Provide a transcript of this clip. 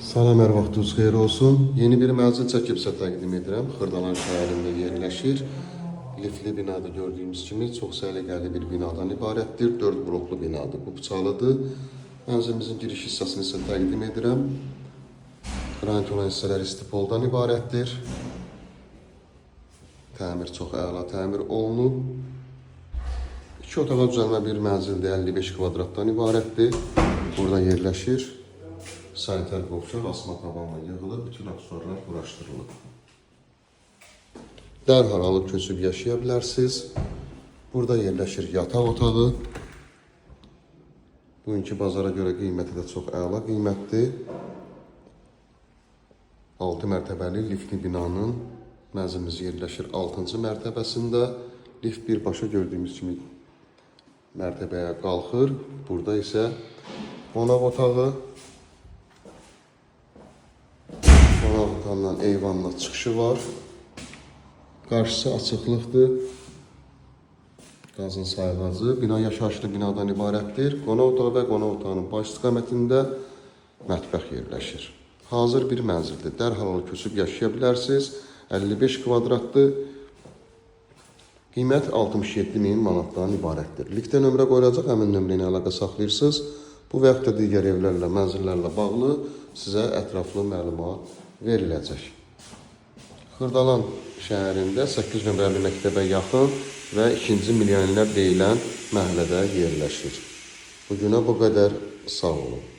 Salam, hər vaxtınız xeyir olsun. Yeni bir mənzil çəkib sizə təqdim edirəm. Xırdalan şəhərində yerləşir. Liftli binada gördüyünüz kimi çox səliqəli bir binadan ibarətdir. 4 bloklu binadır. Bu bıçaqlıdır. Mənzilimizin giriş hissəsini sizə təqdim edirəm. Qranit olan hissələr istipoldan ibarətdir. Təmir çox əla təmir olunub. İki otağa düzəlmə bir mənzildir, 55 kvadratdan ibarətdir. Burada yerləşir. Sanitar qovşaq asma tavanla yığılıb, bütün aksesuarlar quraşdırılıb. Dərhal alıb köçüb yaşaya bilərsiniz. Burada yerləşir yataq otağı. Bugünkü bazara görə qiyməti də çox əla qiymətdir. 6 mərtəbəli liftli binanın mənzilimiz yerləşir 6-cı mərtəbəsində. Lift birbaşa gördüyümüz kimi mərtəbəyə qalxır. Burada isə qonaq otağı. Qonaq otağından eyvanla çıxışı var. Qarşısı açıqlıqdır. Qazın sayğacı. Bina yaşayışlı binadan ibarətdir. Qonaq otağı və qonaq otağının baş istiqamətində mətbəx yerləşir. Hazır bir mənzildir. Dərhal köçüb yaşaya bilərsiniz. 55 kvadratdır. Qiymət 67 min manatdan ibarətdir. Liftə nömrə qoyulacaq, həmin nömrə ilə əlaqə saxlayırsınız. Bu və yaxud da digər evlərlə, mənzillərlə bağlı sizə ətraflı məlumat veriləcək. Xırdalan şəhərində 8 nömrəli məktəbə yaxın və 2-ci milyonlər deyilən məhəllədə yerləşir. Bu günə bu qədər, sağ olun.